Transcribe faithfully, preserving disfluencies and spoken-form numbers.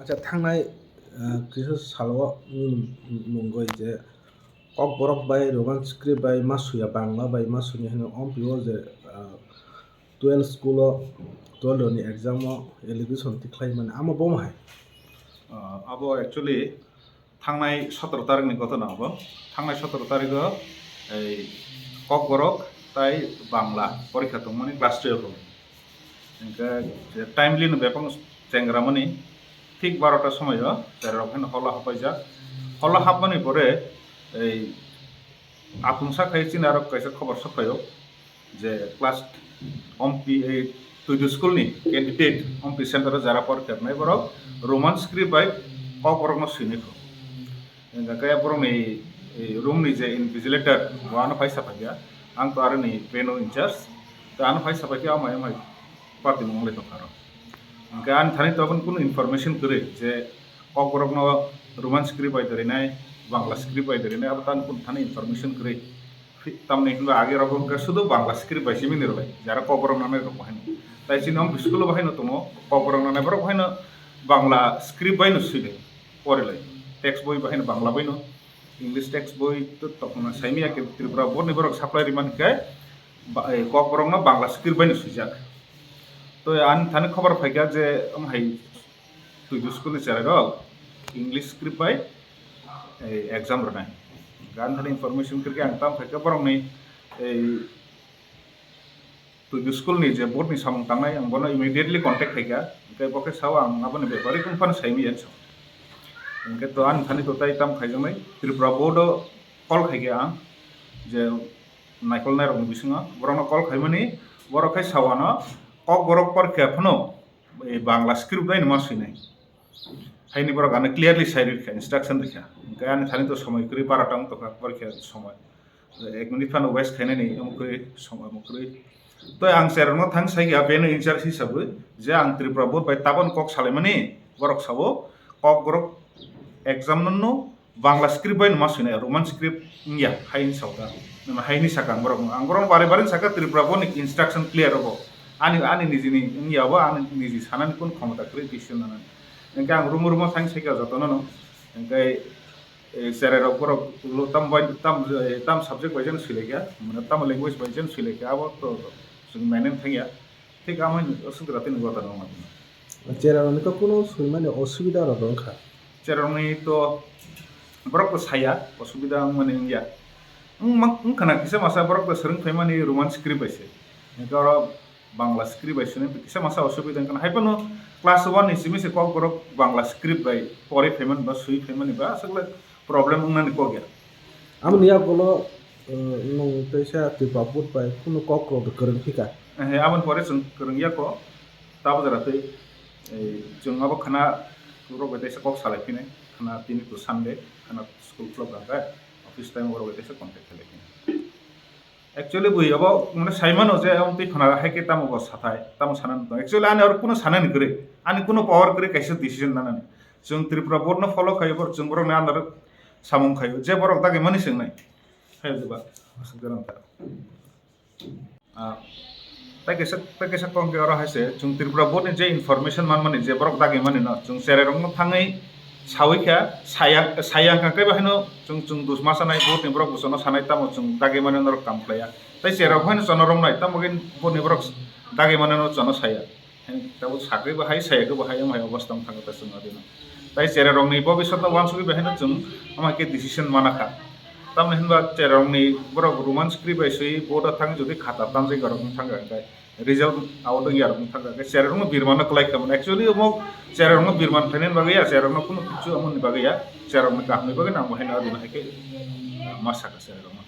Acha, thangnai, ah, kisa salo nini mungwi je Kokborok bai Roman script bai ma suya, Bangla bai ma suya hwnwi ompio je, ah, twelve school o, twelve ni exam o allegation tikhlai mani, amo bomo hai? Ah, abo actually thangnai sotoro tarikni ghotona abo. Thangnai sotoro tarigo ei Kokborok tai Bangla porikha tongmani class twelve rok. Hingkhe je timely no bebak chengramani thik barota somoio chererok haino holo hapaijak. Holo hapmani pore ei apungsa khai chini arok kaisa khobor sokphaio je class ompi, ei Tuidu school ni candidate ompi center o jara porikha rwnai borok Roman script bai Kokborok no swinai kho. Hingkhe khe borokni, eh, room ni je invigilator, bo ano phai sapaikha, ang to aroni venue in charge, to ano phai sapaikha, amai amai party mung wngwi tongkha aro. Hingkhe ani thani to aboni kunu information kwrwi je Kokborokno Roman script bai dorinai, Bangla script bai dorinai, abo tamo kunu thani information kwrwi. Tamni hinba age rok wngkha sudu Bangla script bai simi ni rwlai, jara Kokborok nanai rok bo haino. Tai chini ompi school o bo haino tongo, Kokborok nanai borok bo haino Bangla script bai no swinai. Porilai. Text boi bahai no Bangla bai no, English text boi to tokma saimya khe Tripura board ni borok supply rimani khe ba-, eh, Kokborok no Bangla script bai no swijak. To ani thani khobor phaikha je, um, hai Tuidu school ni cherai rok English script bai, eh, exam rwnai. Ani thani information kwrwi khe ang tam phaikha borok ni, eh, Tuidu school ni je board ni samung tangnai, ang bono immediately contact khaikha, hingkhe bo khe sao ang aboni bepari kung phano saimaya hinwi sao. Hingkhe to ani thani to tai tam khaijaknai, Tripura board o call khaikha ang, je naikolnai rokni bisingo, borokno call khaimani, borok khe sao ano, Kokborok porikha phano, eh, Bangla script bai no ma swinai. Haini borok ano clearly sai rikha, instruction rikha. Hingkhe ani thani to somoi kwrwi, barota wng tongkha, porikha somoi. Ek minute phano waste khainani omo kwrwi, somoi omo kwrwi. To ang cherokno thang sai ya, beno in charge hisabwi, je ang Tripura board bai tabon kok salaimani, borok sabo, Kokborok exam no Bangla script bai no ma swinai, Roman script wngya, hai hinwi sao ta. Nang hai hinwi sakha ang borokno. Ang borokno bare bare sakha Tripura board ni instruction clear rogo. Ani, ani nijini wngya bo, ani niji sanani kun khomota kwrwi decision nanani. Hingkhe ang rumo rumo thang sai kha jotono no. Hingkhe, eh, cherai rok borok ulo tam bai, tam, eh, tam subject bai jeno swilaikha, mane tam language bai jeno swilaikha, abo to chwng maintain thangya. Thik amo aswk gra tini gotha no ma tini. Cherarokni to kuno swimani osubida rok wngkha. Cherarokni to borok to saya, osubida wngmani wngya. Wng-, wngkhana kisa masa borok to swrwng phaimani Roman script bai se. Hingkhe oro Bangla script bai swinai kisa masa osubida wngkhana. Haiphano class one ni simi se Kokborok Bangla script bai pori phaimani ba swi phaimani ba aswk le problem wngnani kok ya. Aboni yagulo, eh, nwng teisa Tripura board bai kunu kok rok kwrwng phika? Eh, aboni pore chwng kwrwng ya kok, tabo jora twi, eh, chwng abo khana rok bai teisa kok salai phinai, khana tini to Sunday, khana school khulok rang khe, office time rok bai teisa contact khlai phinai. Actually bui abo mane sai mano je abo twi khana hai khe tamo bo sathai, tamo sana nang. Actually ani oro kunu sanani kwrwi, ani kunu power kwrwi kaisa decision nanani. Chwng Tripura board no follow khaio, bor-, chwng borokni under o samung khaio, je borok dagi mani swngnai. Hai diba, aswk jora wngkha. Ah, tei kaisa, tei kaisa kok khe oro hai se, chwng Tripura board ni je information manmani je borok dagi mani no, chwng cherai rok no thangwi sawi kha, saya, saya wngkha khe bahai no chwng, chwng dus ma sanai board ni borok bo chwng no sanai tamo chwng dagi mani norok kam khlai ya. Tei cherai rok hai no chwng no romnai tamo khe board ni borok dagi mani no chwng no saya. Hai, tabuk sakwi bo hai, sayakwi bo hai, omo hai obostha wng thangkha ta chwng adino. Tai cherai rokni bobisotno uansugwi bo haino chwng omo hai khe decision mana kha. Tamni hinba cherai rokni borok Roman script bai swi board o thang jodi khata tanjak rok wng thangkha, hwnkhe result out wngya rok wng thangkha, hwnkhe cherai rokno birmano kwlai kha mano. Actually omo cherai rokno birman phainani bagwi ya, cherai rokno kunu kichu amoni bagwi ya, cherai rokni kahamni bagwi nang bo haino adino hai khe ma sakha cherai rokno.